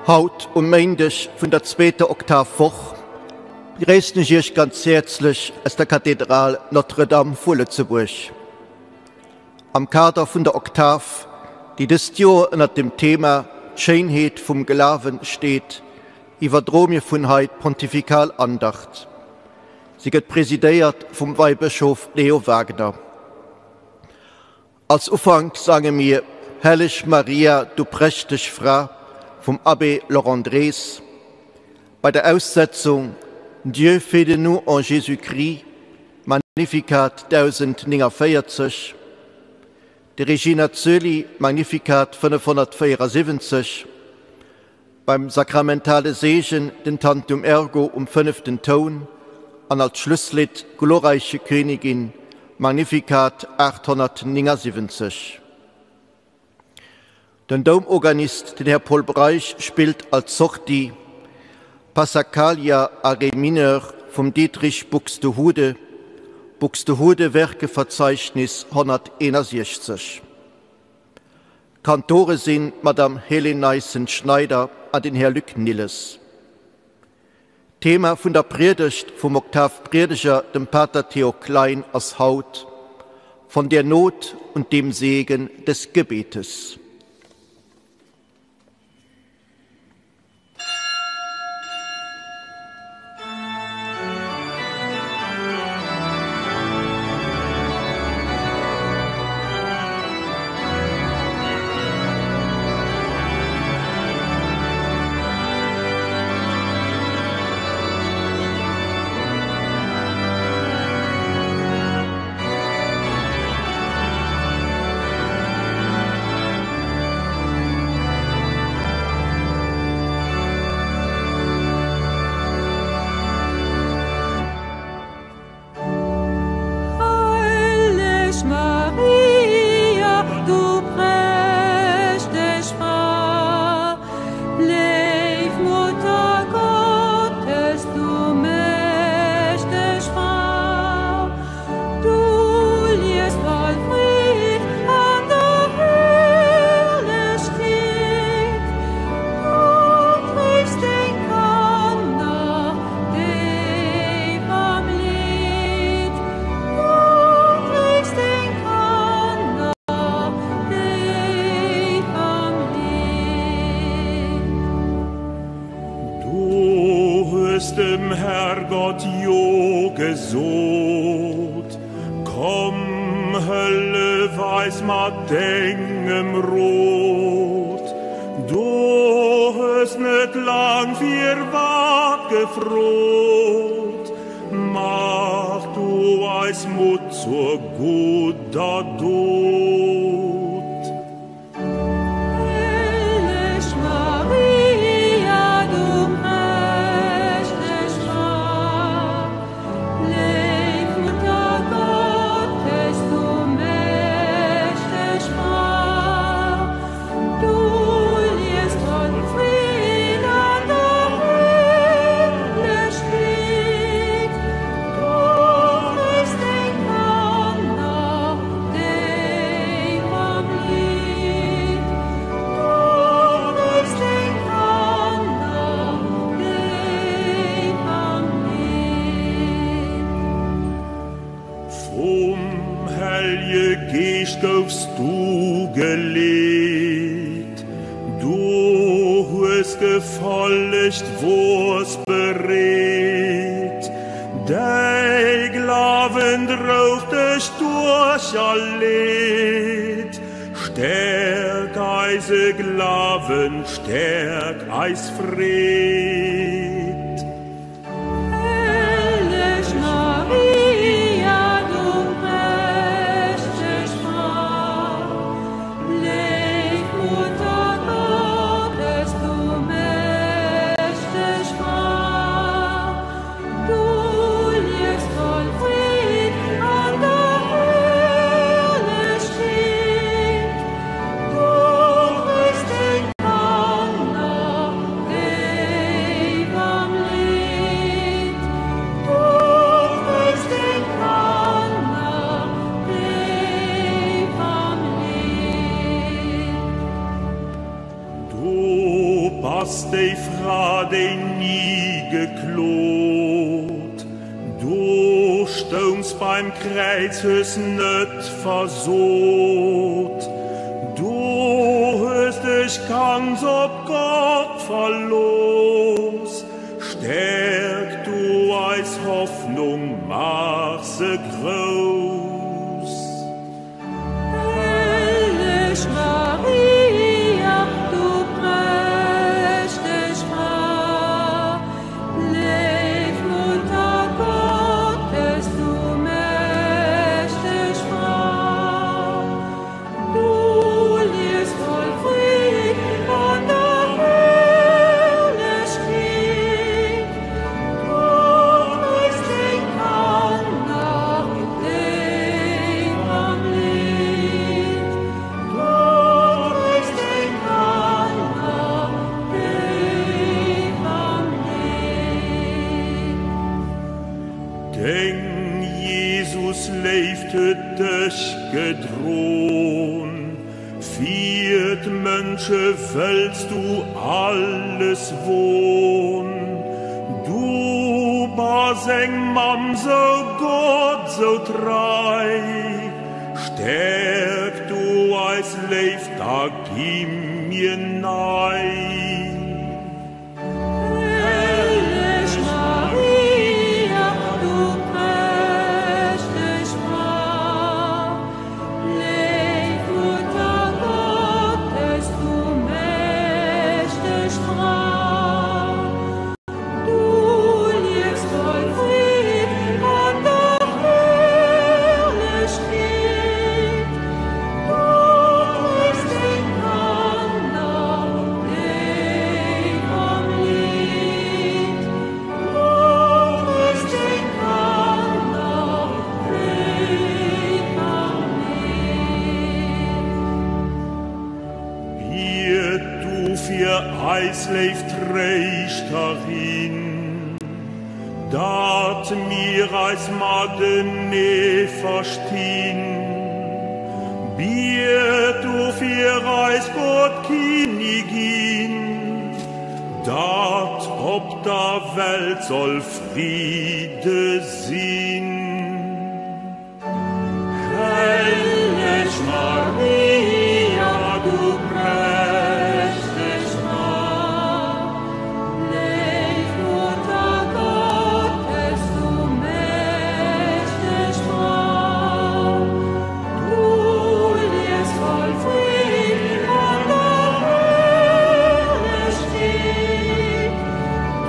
Haut um Méindeg vun der zweeter Oktavwoch begréissen ech Iech ganz häerzlech aus der Kathedral Notre-Dame vu Lëtzebuerg. Am Kader vun der Oktav, déi dëst Joer ënnert dem Thema D'Schéinheet vum Glawen steet, iwwerdroe mir vun hei d'Pontifikal Andacht. Si gëtt presidéiert vum Weibëschof Leo Wagener. Als Ufank sange mir Helleg Maria, du prächteg Fra vum Abbé Laurent Drees. Bei der Aussetzung Dieu fait de nous en Jésus-Christ, Magnificat 1049, de Regina Coeli, Magnificat 574, Beim sakramentale Seegen den Tantum Ergo um fënneften Toun an als Schlusslidd Glorreiche Königin, Magnificat 879. Den Doumorganist, den Här Paul Breisch, spillt als Sortie Passacaglia a Ré Mineur vum Dietrich Buxtehude, Buxtehude Werkeverzeichnis 161. Kantore sinn d'Madame Hélène Neissen-Schneider an den Här Luc Nilles. D'Thema vun der Priedegt vum Oktavpriedeger, dem Pater Theo Klein, ass haut, Von der Not und dem Segen des Gebetes. Heilig Maria, du prächteg Fra, Léif Mutter Gottes, du mächteg Fra, Du liest voll Freed an der Herrlechkeet, Du trägst deng Kanner déif am Leed, Du trägst deng Kanner déif am Leed. Du hues dem Herrgott Jo gesot, Komm, hëllef eis mat dengem Rot. Du hues net laang firwat gefrot, Mach du eis Mutt zur gudder Dot. Helleg Maria, du prächteg Fra, Léif Mutter Gottes, du mächteg Fra, du liest voll Freed an der Herrlechkeet, du trägst deng Kanner déif am Leed, du trägst deng Kanner déif am Leed. Vum Hellje Geescht goufs du geleet, du hues gefollegt, wors bereet, Däi Glawen drouch dech duerch all Leed, Stäerk eise Glawen, stäerk eis Freed. Helleg Maria, du prächteg Fra, Léif Mutter Gottes, du mächteg Fra, du liefst voll Freed an der Herrlechkeet, du trägst deng Kanner déif am Leed, du trägst deng Kanner déif am Leed. bass déi Fra, déi ni geklot. Du stoungs beim Kräiz, hues net versot. Du hues dech ganz op Gott verlooss. Stäerk du eis Hoffnung, maach se grouss. Helleg Maria, du prächteg Fra, léif Mutter Gottes, du mächteg Fra, du liefs voll Freed an der Herrlechkeet, du trägst deng Kanner déif am Leed, du trägst deng Kanner déif am Leed. Deng Jesus-Léift huet dech gedron, Fir d'Mënsche wëlls du alles won. Du bass eng Mamm sou gutt, sou trei, Stäerk du eis Léift, da gi mir nei. Helleg Maria, du prächteg Fra, léif Mutter Gottes, du mächteg Fra, du liefs voll Freed an der Herrlechkeet, du trägst deng Kanner déif am Leed, du trägst deng Kanner déif am Leed. Biet du fir eis, léif Tréischterin, Datt mir eis matenee verstinn. Biet du fir eis, Gott Kinnigin, Datt op der Welt soll Fride sinn. Helleg Maria, du prächteg Fra, léif Mutter Gottes, du mächteg Fra, du liefs voll Freed an der Herrlechkeet,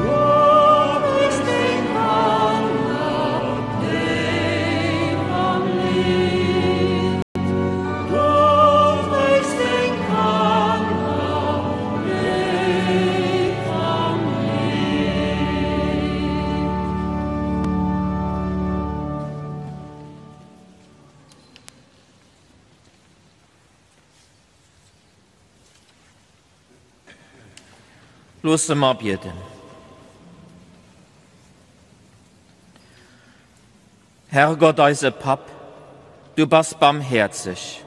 du trägst deng Kanner déif am Leed, du trägst deng Kanner déif am Leed. Loosse mer bieden. Herrgott, eise Papp, du bass barmhäerzeg,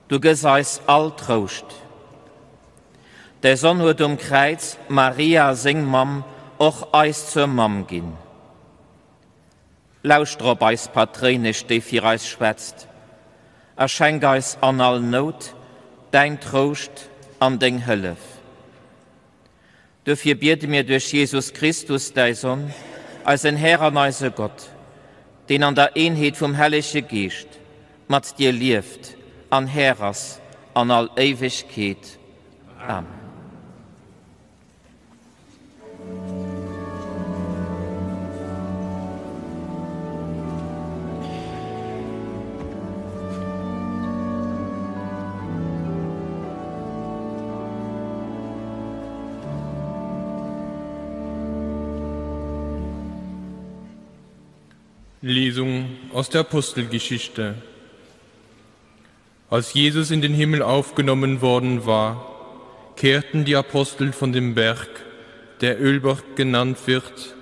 du gëss eis all Trouscht. Däi Sonn huet um Kräiz Maria, seng Mamm, och eis zur Mamm ginn. Lauschter op eis Patréinesch, déi fir eis schwätzt, a schenk eis an all Nout däin Trouscht an deng Hëllef. Duerfir biede mir duerch Jesus Christus, däi Sonn, eisen Här an eise Gott, deen an der Eenheet vum Hellege Geescht mat dir lieft an Här ass an all Éiwegkeet. Amen. Lesung aus der Apostelgeschichte. Als Jesus in den Himmel aufgenommen worden war, kehrten die Apostel von dem Berg, der Ölberg genannt wird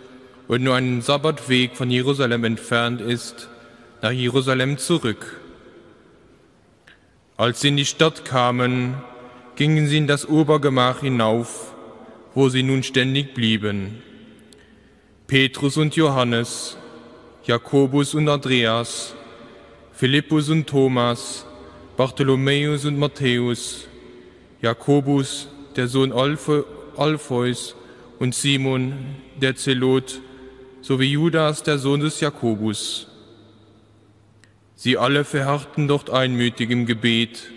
und nur einen Sabbatweg von Jerusalem entfernt ist, nach Jerusalem zurück. Als sie in die Stadt kamen, gingen sie in das Obergemach hinauf, wo sie nun ständig blieben. Petrus und Johannes, Jakobus und Andreas, Philippus und Thomas, Bartholomäus und Matthäus, Jakobus, der Sohn Alpheus und Simon, der Zelot, sowie Judas, der Sohn des Jakobus. Sie alle verharrten dort einmütig im Gebet,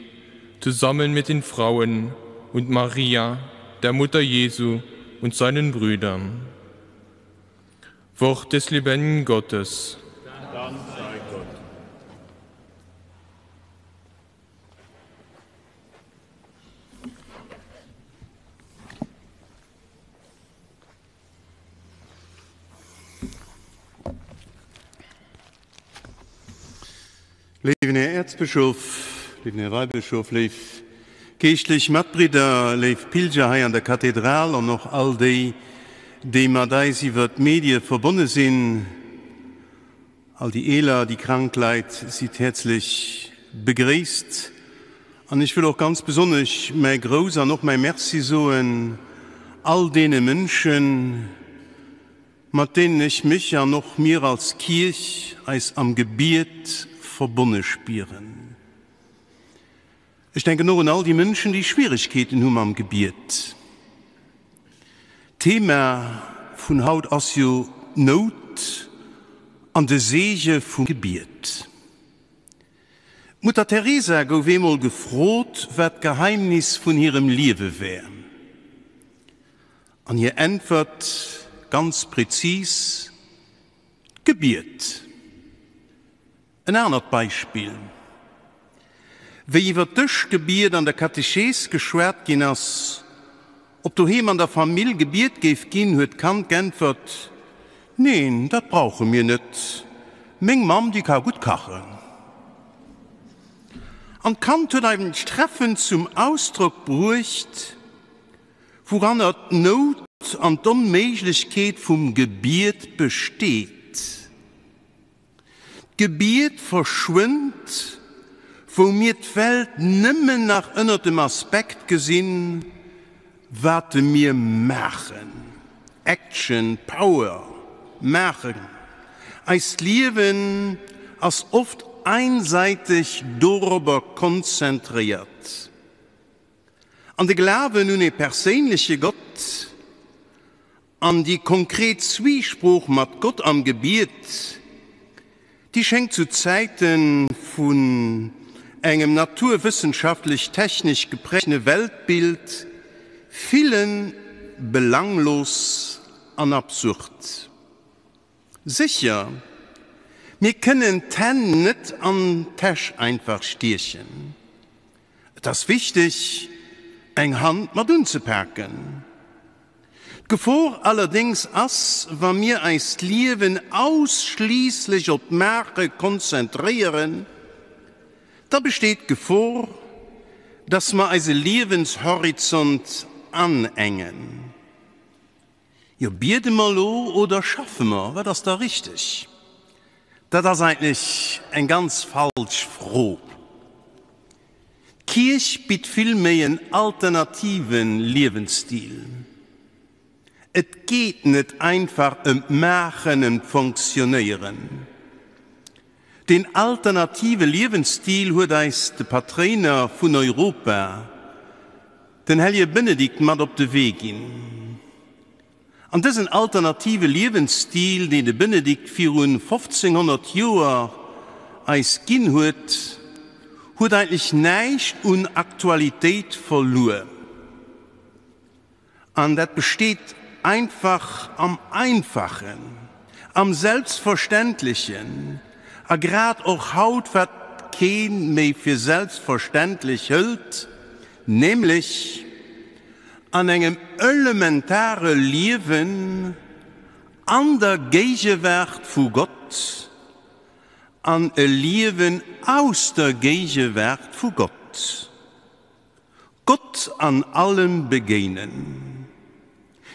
zusammen mit den Frauen und Maria, der Mutter Jesu und seinen Brüdern. Wort des lebendigen Gottes. Dank sei Gott. Léiwen Här Äerzbëschof, léiwen Här Weibëschof, léif geeschtlech Matbridder, léif Pilger hei an der Kathedral an och all déi, déi mat eis iwwer d'Medie verbonne sinn, all déi eeler, déi krank Leit, sidd häerzlech begréisst. An ech wëll och ganz besonnesch mäi Grouss an och mäi Merci soen all deene Mënschen, mat deenen ech mech an och mir als Kierch eis am Gebiet verbonne spieren. Ech denken och un all déi Mënschen, déi Schwieregkeeten hu mam Gebiet. D'Thema vun haut ass jo d'Nout an de Seege vum Gebiet. D'Mutter Teresa gouf eemol gefrot, wat d'Geheimnis vun hirem Liewe wär. An hir Äntwert ganz prezis, D'Gebiet. En anert Beispill, Wéi iwwer d'Dëschgebiet an der Katechees geschwat ginn ass, ob doheem an der Famill gebiet géif ginn, huet d'Kand g'äntwert, Neen, dat brauche mir net, meng Mamm, déi ka gutt kachen. An d'Kand huet eigentlech treffend zum Ausdrock bruecht, Wouranner d'Nout an d'Onméiglechkeet vum Gebiet besteet. D'Gebiet verschwënnt, wou mir d'Welt nëmmen nach ënner dem Aspekt gesinn, wat mir maachen, Action, Power, maachen. Eist Liewen ass oft einseiteg dorobber konzentréiert. An de Glawen un ee perséinleche Gott an déi konkret Zwiesprooch mat Gott am Gebiet, déi schéngt zu Zäite vun engem naturwëssenschaftlech-technesch geprägtene Weltbild ville belanglos an absurd. Sécher, mir kënnen d'Hänn net an d'Täsch einfach stiechen. Et ass wichteg, eng Hand mat unzepaken. D'Gefor allerdéngs ass, wa mir eist Liewen ausschliisslech op d'Maache konzentréieren, da besteet d'Gefor, dass mer eise Liewenshorizont anengen. Jo, biede mer elo oder schaffe mer? Wat ass da richteg? Dat ass eigentlech eng ganz falsch Fro. D'Kierch bitt vill méi en alternative Liewensstil. Et geet net einfach ëm d'Maachen, ëm d'Fonctionnéieren. Deen alternative Liewensstil huet eis de Patréiner vun Europa, den Hellje Benedikt, mat op de Wee ginn. An dësen alternative Liewensstil, deen de Benedikt virun 1500 Joer eis ginn huet, huet eigentlech näischt un Aktualitéit verluer. An dat besteet einfach am Einfachen, am Selbstverständlechen, a grad och haut, wat kee méi fir selbstverständlech hëlt, nämlech an engem elementare Liewen an der Géigewaart vu Gott an e Liewen aus der Géigewaart vu Gott. Gott an allem begéinen.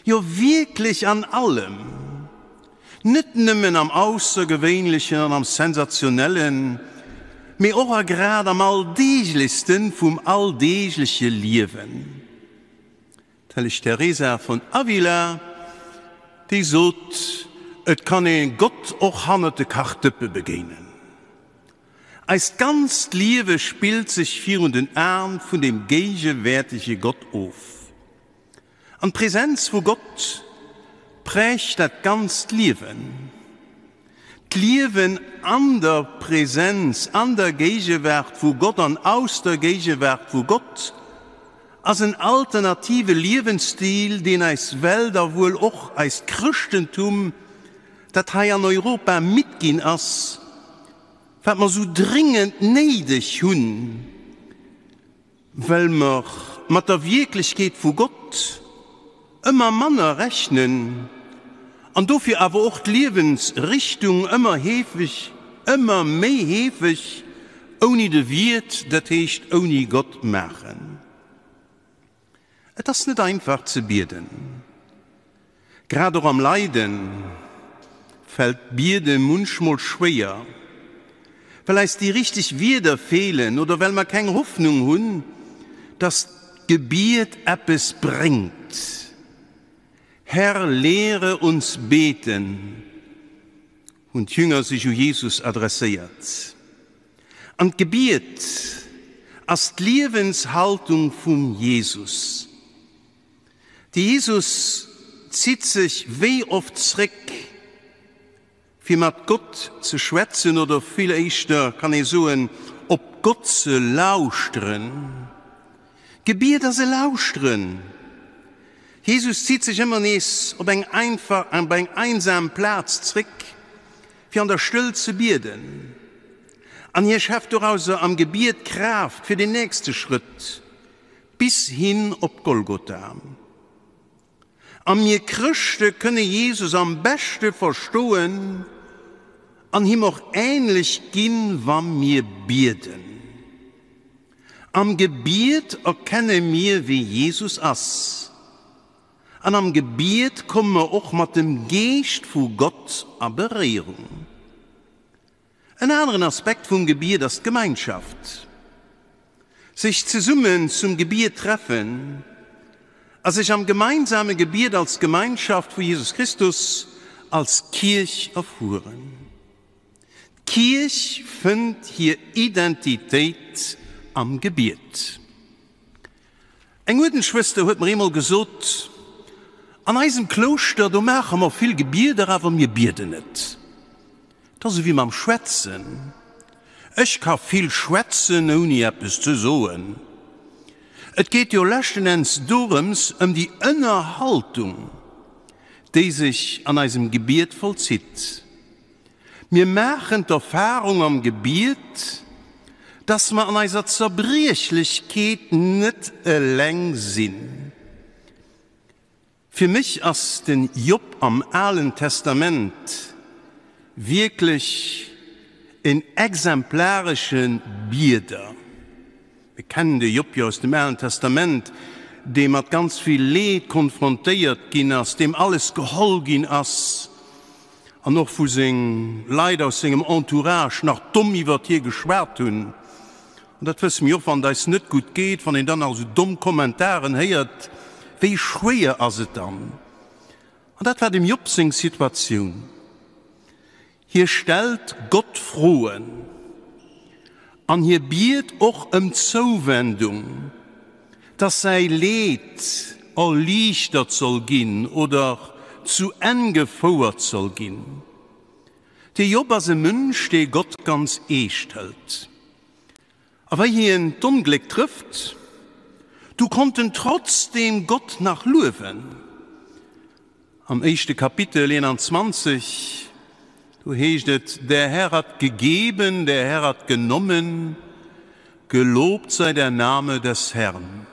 Jo wierklech an allem, net nëmmen am Aussergewéinlechen an am Sensationellen, mee och a grad am Alldeeglechsten vum alldeegleche Liewen. D'helleg Teresa von Avila, déi sot, Et kann ee Gott och hannert de Kachdëppe begéinen. Eist ganzt Liewe spillt sech virun den Aen vun dem géigewäertege Gott of. An d'Präsenz vu Gott prägt dat ganzt Liewen. D'Liewen an der Präsenz, an der Géigewaart vu Gott an aus der Géigewaart vu Gott ass en alternative Liewensstil, deen eis Welt a wuel och eist Chrëschtentum, dat hei an Europa midd ginn ass, wat mer sou dringend néideg hunn, well mer mat der Wierklechkeet vu Gott ëmmer manner rechnen an dofir awer och d'Liewensrichtung ëmmer heefeg, ëmmer méi heefeg ouni de Wiert, dat heescht ouni Gott maachen. Et ass net einfach ze bieden. Grad och am Leide fält d'Biede munchmol schwéier, well eis déi richteg Wierder feelen oder well mer keng Hoffnung hunn, dass d'Gebiet eppes bréngt. Herr, lehre uns beten, hunn d'Jünger sech u Jesus adresséiert. An d'Gebiet ass d'Liewenshaltung vum Jesus. De Jesus zitt sech wéi oft zréck, fir mat Gott ze schwätzen, oder vill éischter kann ee soen, op Gott ze lauschteren. Gebiet ass e Lauschteren. Jesus zitt sech ëmmer nees op eng einfach, op eng einsam Plaz zréck, fir an der Stëllt ze bieden. An hie schäfft dorauser am Gebiet Kraaft fir den nächste Schrëtt, bis hin op Golgotha. A mir Chrëschte kënne Jesus am beschte verstoen an him och änlech ginn, wa mir bieden. Am Gebiet erkenne mir, wie Jesus ass, an am Gebiet komme mer och mat dem Geescht vu Gott a Beréierung. En aneren Aspekt vum Gebiet ass d'Gemeinschaft. Sech zesummen zum Gebiet treffen a sech am gemeinsame Gebiet als Gemeinschaft vu Jesus Christus, als Kierch erfueren. D'Kierch fënnt hir Identitéit am Gebiet. Eng Uerdensschwëster huet mer eemol gesot, An eisem Klouschter, do maache mer vill Gebieder, awer mir bieden net. Et ass ewéi mam Schwätzen, Ech ka vill schwätzen, ouni eppes ze soen. Et geet jo leschten Enns dorëms, ëm déi Ënnerhaltung, déi sech an eisem Gebiet vollzitt. Mir maachen d'Erfarung am Gebiet, dass mer an eiser Zerbriechlechkeet net eleng sinn. Fir mech ass den Job am Alen Testament wierklech en exemplaresche Bieder. Mir kennen de Job jo aus dem Alen Testament, dee mat ganz vill Leed konfrontéiert ginn ass, deem alles geholl ginn ass an och wou seng Leit aus sengem Entourage nach domm iwwert hie geschwat hunn. An dat wësse mir och, wann et eis net gutt geet, wann een dann nach esou domm Kommentaren héiert, wéi schwéier ass et dann? An dat war dem Job seng Situatioun. Hie stellt Gott Froen an hie biet och ëm Zouwendung, dass säi Leed erliichtert soll ginn oder zu Enn gefouert soll ginn. De Job ass e Mënsch, dee Gott ganz eescht hëlt. A wéi hien d'Ongléck trëfft, du konnt en trotzdeem Gott nach luewen. Am éischte Kapitel 21, do heescht et, Der Herr hat gegeben, der Herr hat genommen, gelobt sei der Name des Herrn.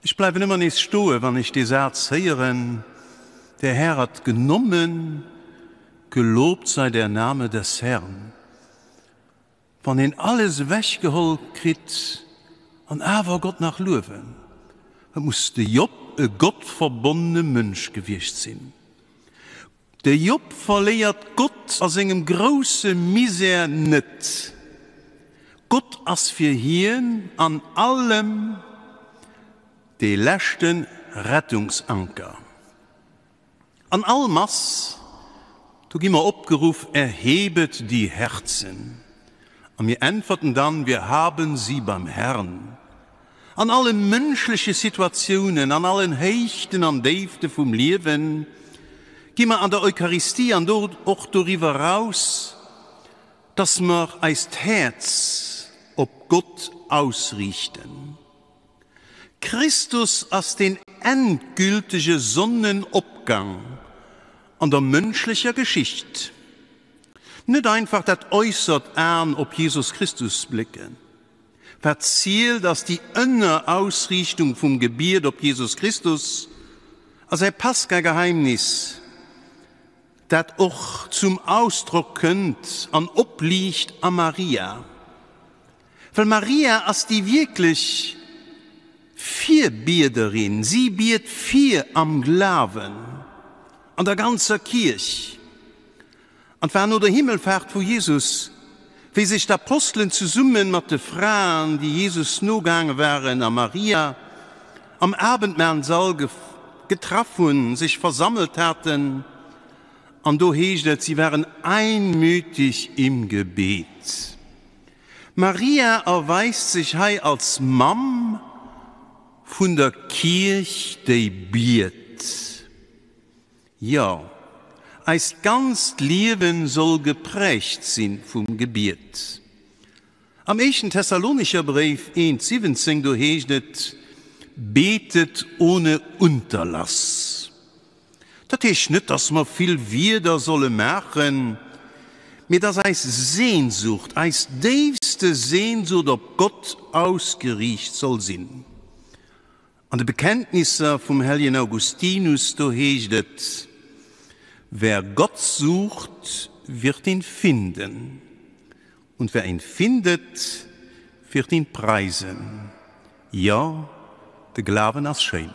Ech bleiwen ëmmer nees stoe wann ech dee Saz héieren, Der Herr hat genommen, gelobt sei der Name des Herrn. Wann een alles ewechgeholl kritt an awer Gott nach luewen, et muss de Job e gottverbonnene Mënsch gewiescht sinn. De Job verléiert Gott a sengem grousse Misär net. Gott ass fir hien an allem dee leschte. Rettungsanker. An all Mass, do gi mer opgeruff, Erhebet die Herzen. A mir äntwerten dann, Wir haben sie beim Herrn. An alle mënschleche Situatiounen, an allen Héichten an Déifte vum Liewen, gi mer an der Eucharistie an do och doriwwer eraus, dass mer eist Häerz op Gott ausriichten. Christus ass den endgültege Sonnenopgang an der mënschlecher Geschicht. Net einfach dat äussert Aen op Jesus Christus blécken. Wat zielt ass déi ënner Ausriichtung vum Gebiet op Jesus Christus a säi Pascha-Geheimnis, dat och zum Ausdrock kënnt an opliicht a Maria. Well Maria ass déi wierklech Virbiederin, si biet vir am Glawen an der ganzer Kierch. An 't war no der Himmelfaart vu Jesus, wéi sech d'Apostelen zesumme mat de Fraen, déi Jesus nogaange waren, a Maria, am Abendmahlsall getraff hunn, sech versammelt haten. An do heescht et, si waren einmütig im Gebet. Maria erweist sech hei als Mamm vun der Kierch, déi biet. Jo, eist ganzt Liewen soll geprägt sinn vum Gebiet. Am éischten Thessalonicher Bréif 1, 17, do heescht et, Betet ohne Unterlass. Dat heescht net, dass mer vill Wierder solle maachen, mee dass eis Sehnsucht, eis déifste Sehnsucht op Gott ausgeriicht soll sinn. An de Bekenntnisser vum helljen Augustinus, do heescht et, Wer Gott sucht, wird ihn finden, und wer ihn findet, wird ihn preisen. Jo, de Glawen ass schéin.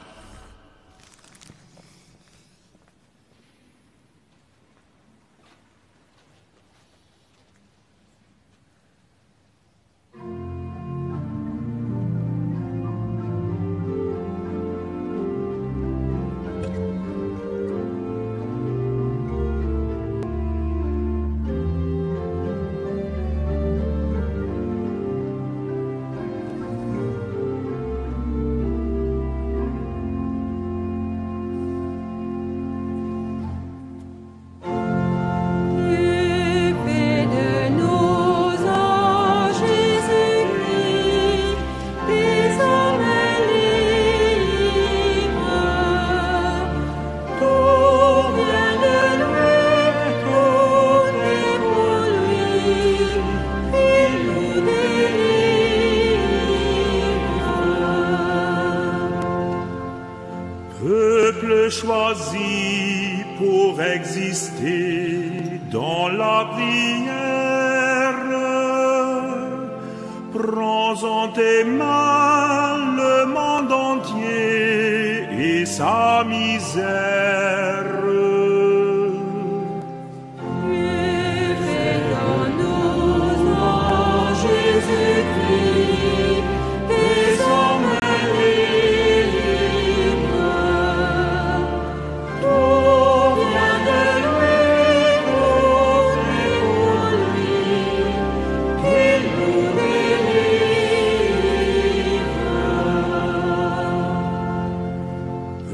Peuple choisi pour exister dans la prière, prends en tes mains le monde entier et sa misère.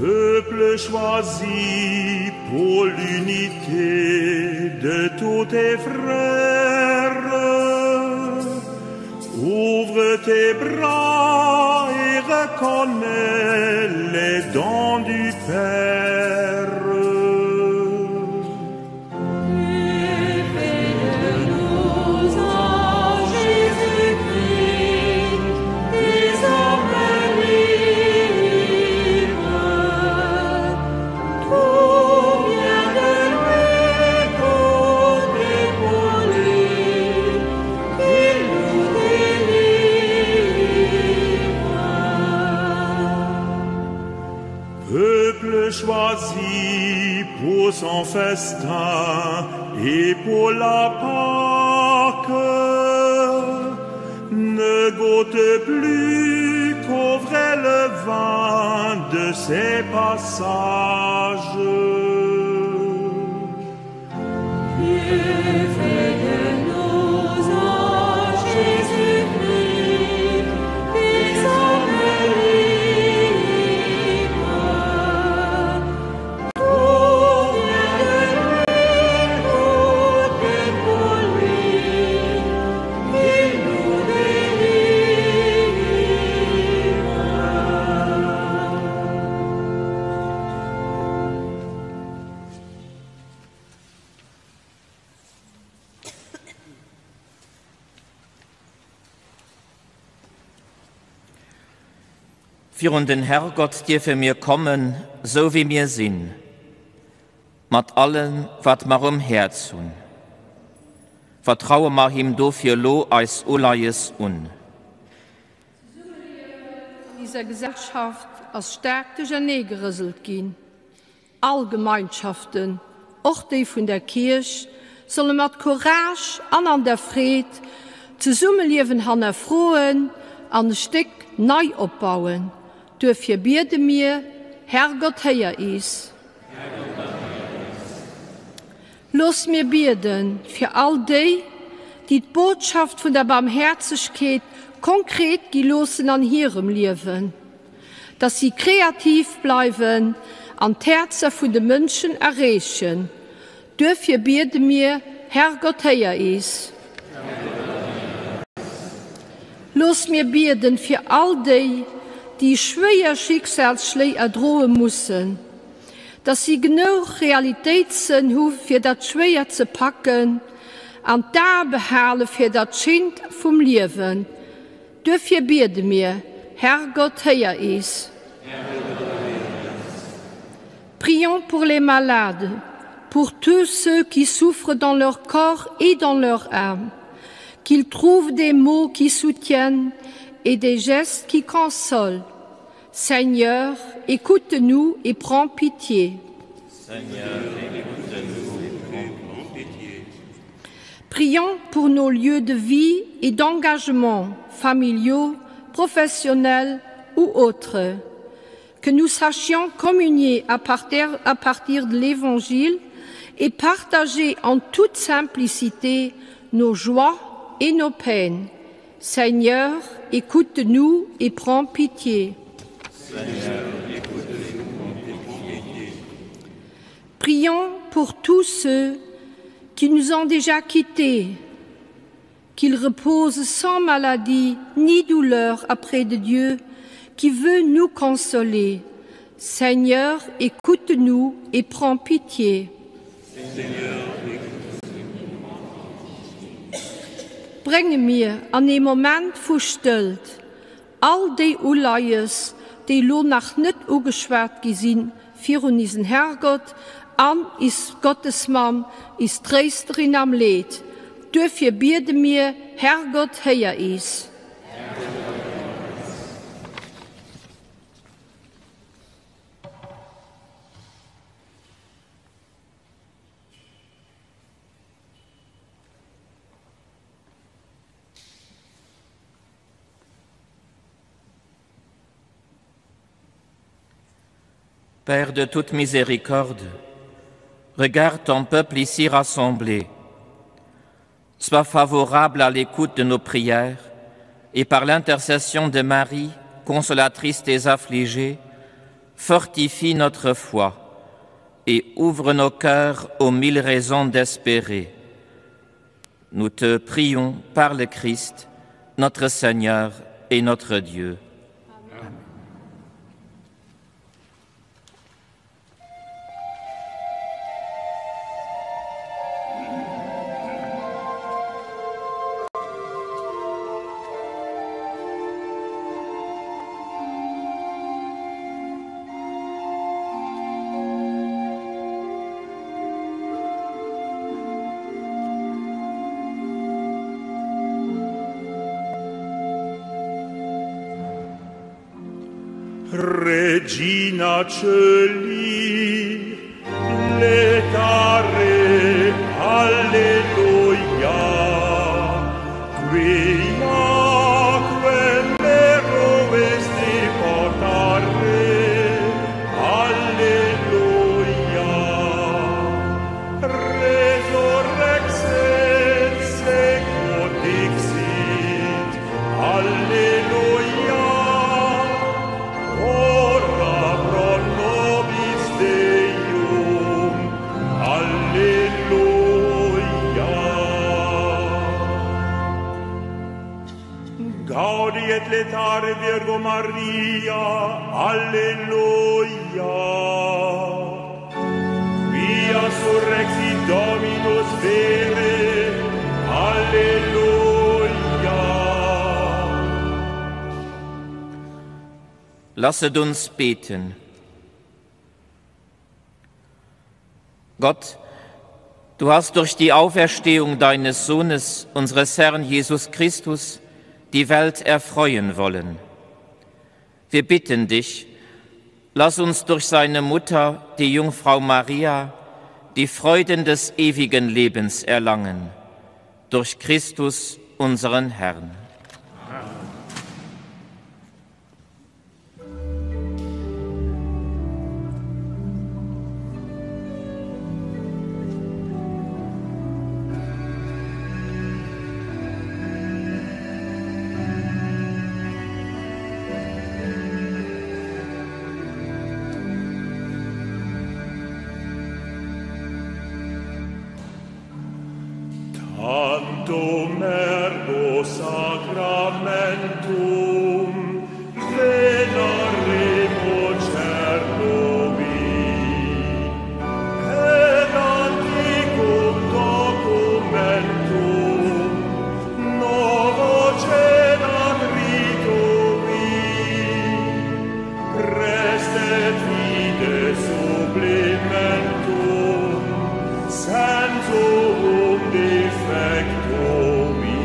Peuple choisi pour l'unité de tous tes frères, ouvre tes bras et reconnais les dons du Père. Peuple choisi pour son festin et pour la Pâque, ne goûte plus qu'au vrai levain. Un de ces passages. Dieu fait de nos anges Jésus-Christ, des hommes libres. Tout vient de lui, tout est pour lui, qu'il nous délivre. Virun den Herrgott dierfe mir kommen, sou wéi mir sinn, mat allem, wat mer um Häerz hunn. Vertraue mer him dofir elo eis Uleies un. D'Zesummeliewen an iser Gesellschaft ass staark duerchernee gerëselt ginn. All Gemeinschaften, och déi vun der Kierch, solle mat Courage an an der Freed d'Zesummeliewen hannerfroen an e Stéck nei opbauen. Duerfir biede mir, Herrgott héier is. Loosst mir bieden fir all déi, déi d'Botschaft vun der Barmhäerzegkeet konkret gi loossen an hirem Liewen, dass si kreativ bleiwen an d'Häerzer vun de Mënschen erreechen. Duerfir biede mir, Herrgott héier is. Loosst mir bieden fir all déi, déi schwéier Schicksalsschléi erdroe mussen, dass si genouch Realitéitssënn hu fir dat Schwéiert ze packen an d'Ae behale fir dat Schéint vum Liewen. Duerfir biede mir, Herrgott héier is. Prions pour les malades, pour tous ceux qui souffrent dans leur corps et dans leur âme, qu'ils trouvent des mots qui soutiennent et des gestes qui consolent. Seigneur, écoute-nous et prends pitié. Seigneur, écoute-nous et prends pitié. Prions pour nos lieux de vie et d'engagement familiaux, professionnels ou autres, que nous sachions communier à partir, à partir de l'Évangile et partager en toute simplicité nos joies et nos peines. Seigneur, écoute-nous et prends pitié. Seigneur, écoute-nous et prends pitié. Prions pour tous ceux qui nous ont déjà quittés, qu'ils reposent sans maladie ni douleur auprès de Dieu, qui veut nous consoler. Seigneur, écoute-nous et prends pitié. Seigneur, écoute-nous. Brénge mir an ee Moment vu Stëllt all déi Uleies, déi elo nach net ugeschwat gi sinn, virun isen Herrgott an is Gottesmamm, is Tréisterin am Leed. Duerfir biede mir, Herrgott, héier is. Père de toute miséricorde, regarde ton peuple ici rassemblé. Sois favorable à l'écoute de nos prières et par l'intercession de Marie, consolatrice des affligés, fortifie notre foi et ouvre nos cœurs aux mille raisons d'espérer. Nous te prions par le Christ, notre Seigneur et notre Dieu. Regina Celi, letare, alleluia, qui aquem eroes deportare. Laetare Virgo Maria, Alleluia. Quia surrexit Dominus vere, Alleluia. Lasset uns beten. Gott, du hast durch die Auferstehung deines Sohnes, unseres Herrn Jesus Christus, die Welt erfreuen wollen. Wir bitten dich, lass uns durch seine Mutter, die Jungfrau Maria, die Freuden des ewigen Lebens erlangen. Durch Christus, unseren Herrn. Tantum ergo sacramentum veneremo cernovi et anticum documentum novo cenat ritui prestet fide supplimentum sensuum defectovi.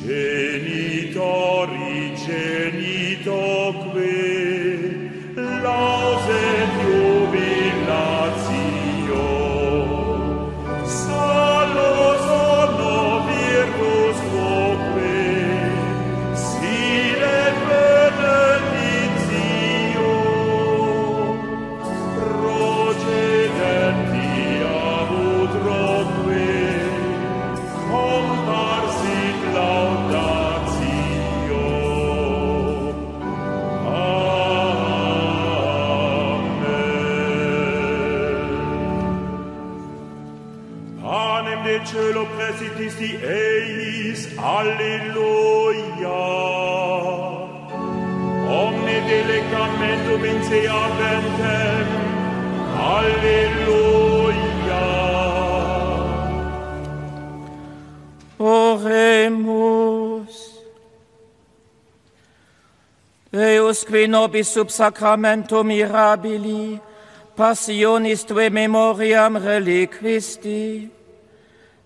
Genitori genitoque lauset jubilatio. Salus honor virtus quoque, silet benedictio. Procedentia utroque, comparsit laudatio. Amen. Panem de cielo presitisti eis, Alleluia. Omne delectamentum in se habentem, Alleluia. Oremus. Deus qui nobis sub sacramento mirabili passionis tue memoriam reliquisti,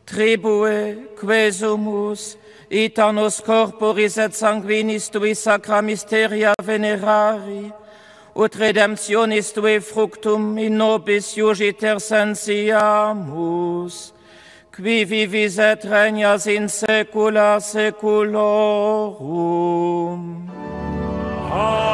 tribue quesumus ita nos corporis et sanguinis tui sacra mysteria venerari, ut redemptionis tui fructum in nobis iugiter sensiamus, qui vivis et regnas in saecula saeculorum. Amen.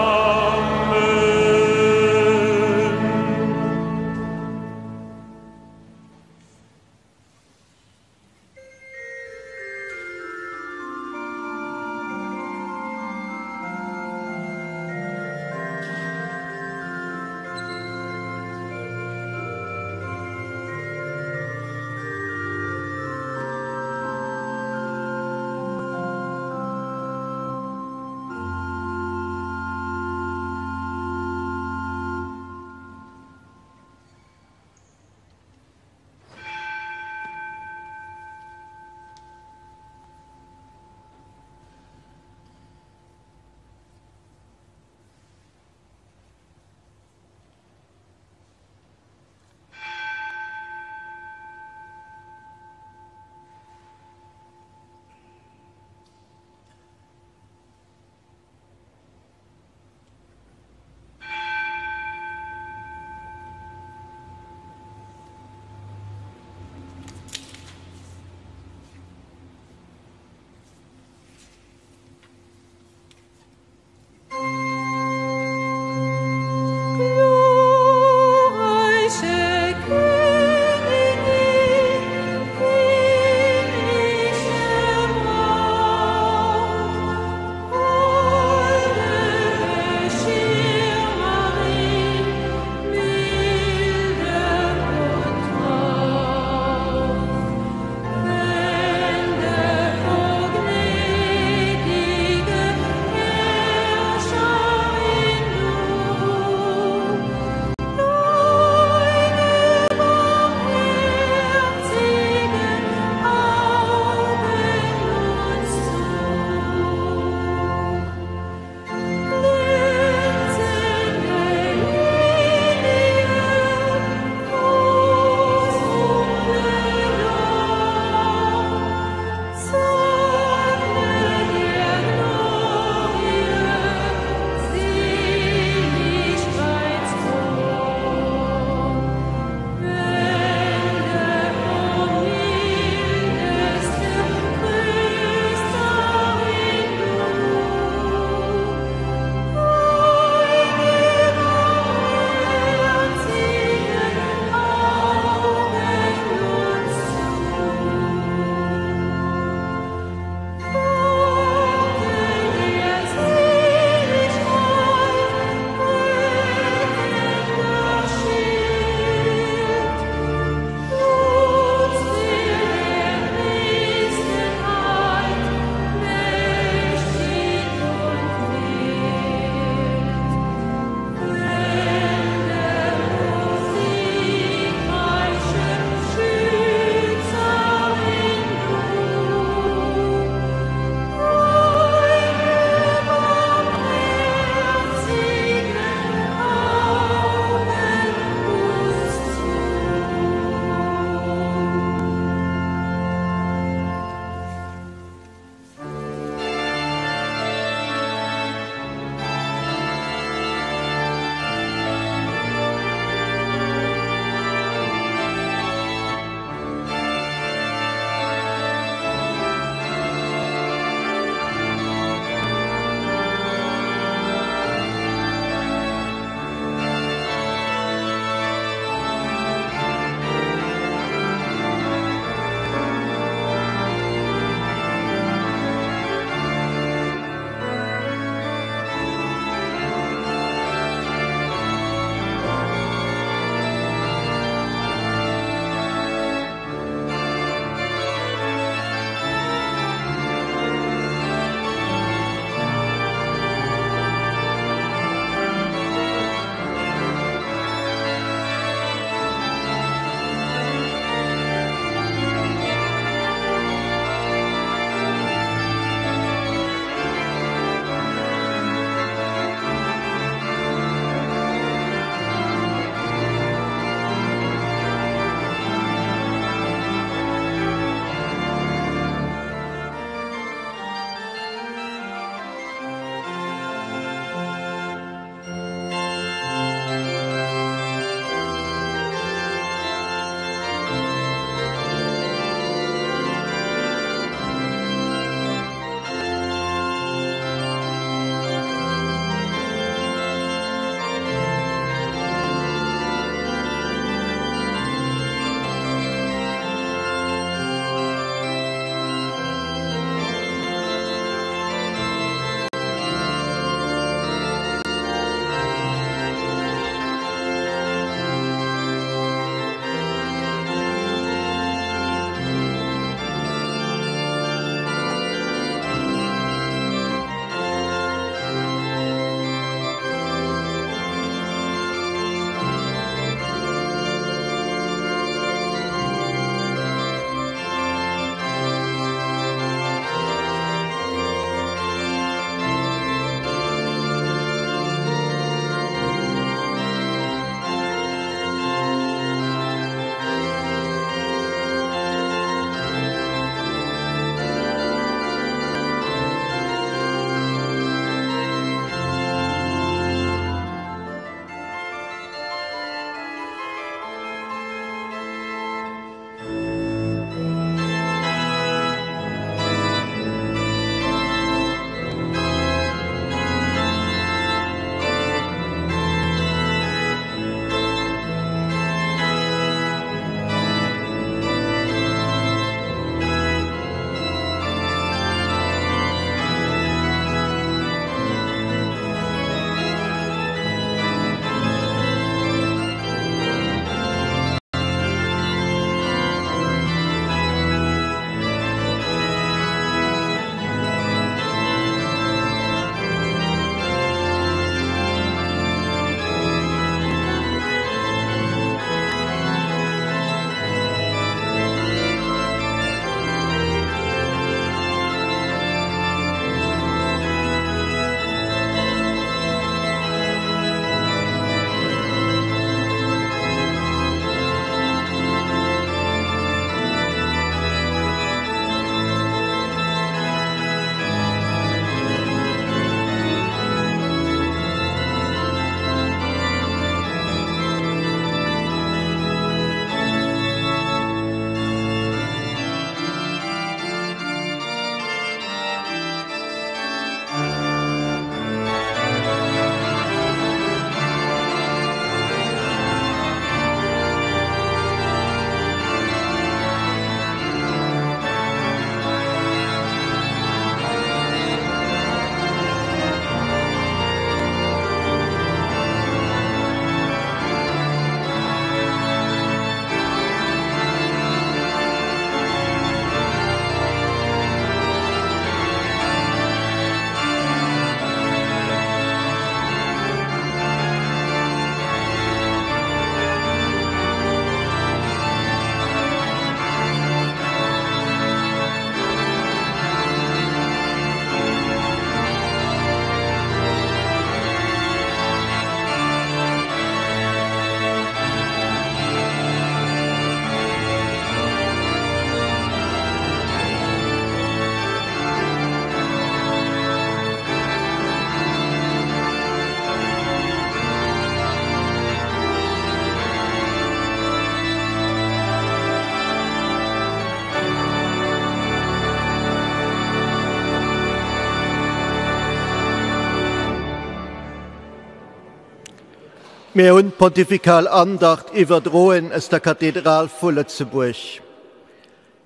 Mir hunn d'Pontifikal Andacht iwwerdroen aus der Kathedral vu Lëtzebuerg.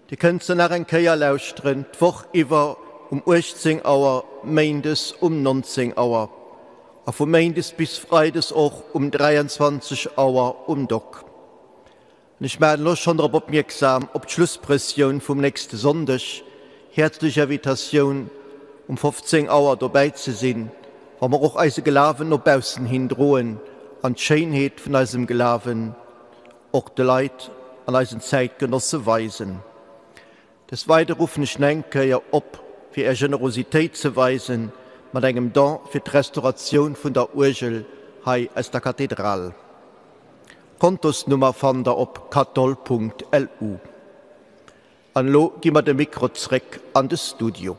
Dir kënnt se nach eng Kéier lauschteren d'Woch iwwer um 18 Auer, méindes um 19 Auer a vu méindes bis freides och um 23 Auer um Dock. An ech maachen elo schonn drop opmierksam op d'Schlussprëssioun vum nächste Sonndeg. Häerzlech Invitatioun um 15 Auer dobäi ze sinn, wa mer och eise Glawen no baussen hin droen an d'Schéinheet vun eisem Glawen och de Leit an eisen Zäitgenosse weisen. Des Weidere ruffen ech nach eng Kéier op fir är Generositéit ze weisen mat engem Don fir d'Restauratioun vun der Uergel hei aus der Kathedral. D'Kontosnummer fannt der op kathol.lu. An elo gi mer de Mikro zréck an de Studio.